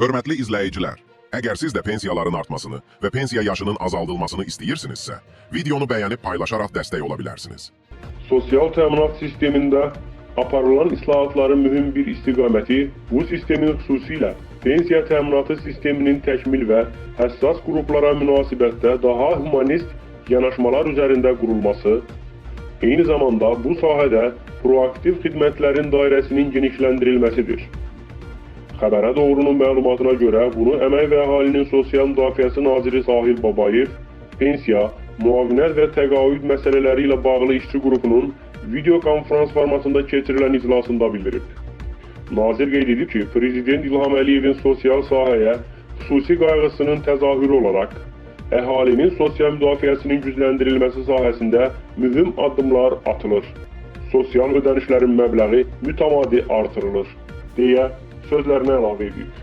Hörmətli izləyicilər, əgər siz də pensiyaların artmasını və pensiya yaşının azaldılmasını istəyirsinizsə, videonu bəyənib paylaşaraq dəstək ola bilərsiniz. Sosial təminat sistemində aparılan islahatların mühüm bir istiqaməti bu sistemin, xüsusilə pensiya təminatı sisteminin təkmil və həssas qruplara münasibətdə daha humanist yanaşmalar üzərində qurulması, eyni zamanda bu sahədə proaktiv xidmətlərin dairəsinin genişləndirilməsidir. Xəbərə Doğrunun məlumatına görə bunu Əmək və Əhalinin Sosial Müdafiəsi naziri Sahil Babayev pensiya, müavinət və təqaüd məsələləri ilə bağlı işçi qrupunun video konfrans formatında keçirilən iclasında bildirib. Nazir qeyd edib ki, Prezident İlham Əliyevin sosial sahəyə xüsusi qayğısının təzahürü olaraq əhalinin sosial müdafiəsinin gücləndirilməsi sahəsində mühüm addımlar atılır. Sosial ödənişlərin məbləği mütəmadi artırılır, deyə sözlərinə əlavə edib.